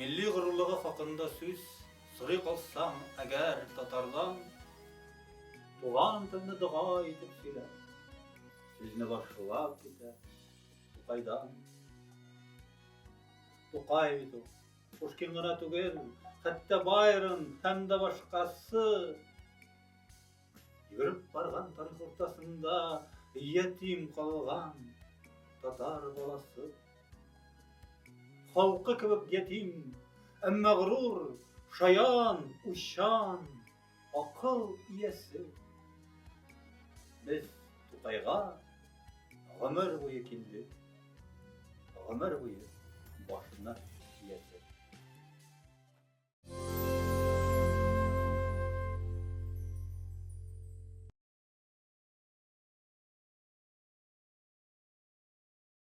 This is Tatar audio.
Милли горурлыгы хакында сүз сорый калсаң, әгәр татардан, туган телне дога итеп сөйләп, сүзне башлап китә Тукайдан. Тукай бит ул, Пушкин гына түгел, хәтта Байрон һәм дә башкасы. Йөгереп барган тарих уртасында ятим калган татар баласы. Халкы кебек ятим, әмма горур, шаян, уйчан, акыл иясе. Без Тукайга гомер буе килдек, гомер буе башны иясе.